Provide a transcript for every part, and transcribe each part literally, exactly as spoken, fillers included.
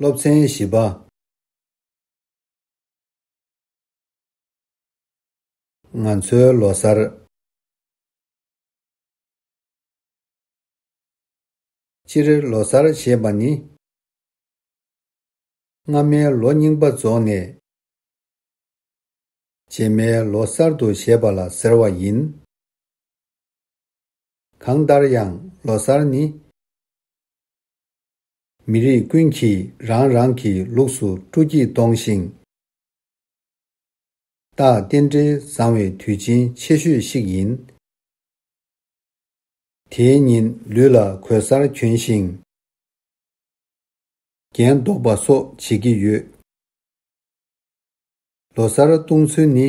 སློབ་ཚན་བཞི་པ། ང་ཚོའི་ལོ་གསར། སྤྱིར་ལོ་གསར་ཞེས་པ་ནི། སྔ་མའི་ལོ་རྙིང་པ་རྫོགས་ནས། རྗེས་མའི་ལོ་གསར་དུ་བཞད་པ་ལ་ཟེར་བ་ཡིན། གང་ལྟར་ཡང་ལོ་གསར་ནི། མི་རིགས་ཀུན་གྱིས་རང་རང་གི་ལུགས་སུ་སྤྲོ་སྐྱིད་གཏོང་ཞིང་། རྟག་རྟེན་འབྲེལ་བཟང་བའི་དུས་ཆེན་ཆེ་ཤོས་ཤིག་ཡིན། དེའི་ཉིན་ལུས་ལ་གོས་གསར་གྱོན་ཞིང་། རྒྱན་འདོགས་པ་སོགས་བྱེད་ཀྱི་ཡོད། ལོ་གསར་གཏོང་ཚུལ་ནི།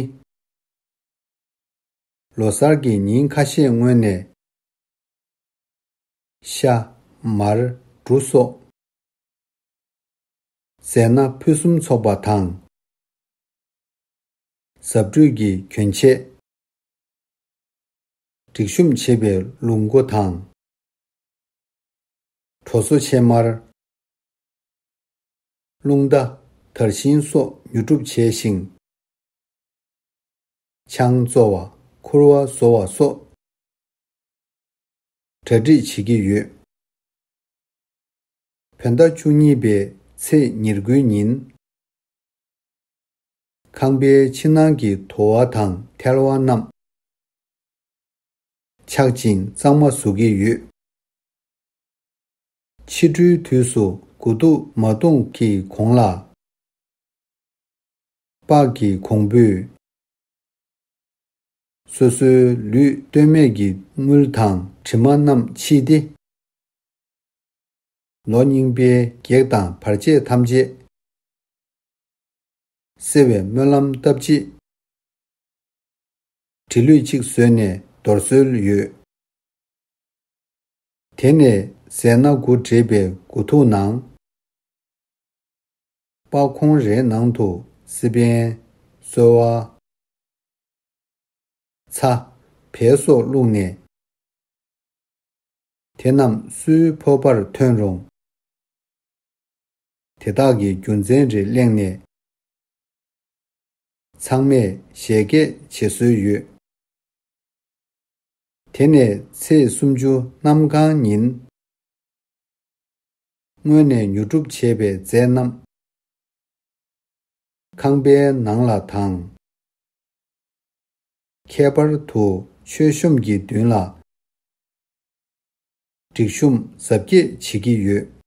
ལོ་གསར་གྱི་ཉིན་ཁ་ཤས་སྔོན་ནས། ཤ། མར། འབྲུ་སོགས། ཟས་སྣ་ཕུན་སུམ་ཚོགས་པ་དང་། གཟབ་སྤྲོས་ཀྱི་གྱོན་ཆས། སྒྲིག་གཤོམ་བྱེད་པའི་ལུག་མགོ་དང་། གྲོ་སོ་ཕྱེ་མར། རླུང་རྟ། དར་ཤིང་སོགས་ཉོ་སྒྲུབ་བྱས་ཤིང་། ཆང་བཙོ་བ། ཁུར་བ་བཟོ་བ་སོགས་གྲ་སྒྲིག་བྱེད་ཀྱི་ཡོད། བོད་ཟླ་བཅུ་གཉིས་པའི་ཚེས་ཉེར་དགུའི་ཉིན། ཁང་པའི་ཕྱི་ནང་གི་དུ་བ་དང་ཐལ་བ་རྣམས་འཁྱག་ཅིང་གཙང་མ་བཟོ་གི་ཡོད། ཕྱི་དྲོའི་དུས་སུ་དགུ་ཐུག་མ་བརྡུངས་ཀྱི་གོང་ལ། སྤགས་ཀྱི་གོང་བུས། སོ་སོའི་ལུས་སྟོད་སྨད་ཀྱི་དངུལ་དང་དྲི་མ་རྣམས་ཕྱིས་ཏེ། ལོ་རྙིང་པའི་གེགས་དང་བར་ཆད་ཐམས་ཅད་སེལ་བའི་སྨོན་ལམ་བཏབ་རྗེས། འབྲི་ལུད་ཅིག་བཟོས་ནས་འདོར་སྲོལ་ཡོད། དེ་ནས་ཟས་སྣ་དགུ་འདྲེས་པའི་དགུ་ཐུག་ནང་། སྤགས་ཁོང་རེའི་ནང་དུ་སི་པན། སོལ་བ། ཚྭ། བལ་སོགས་བླུགས་ནས། དེ་རྣམས་སུའི་ཕོར་པར་ཐོན་རུང་། དེ་དག་གི་རྒྱུ་མཚན་རེ་གླེང་ནས། ཚང་མས་བཞད་གད་བྱེད་སྲོལ་ཡོད། དེ་ནས་ཚེས་སུམ་ཅུ་གནམ་གང་ཉིན། སྔོན་ནས་ཉོ་སྒྲུབ་བྱས་པའི་རྫས་རྣམས་ཁང་པའི་ནང་ལ་དང་། ཁྱད་པར་དུ་མཆོད་གཤོམ་གྱི་མདུན་ལ་སྒྲིག་གཤོམ་གཟབ་རྒྱས་བྱེད་ཀྱི་ཡོད།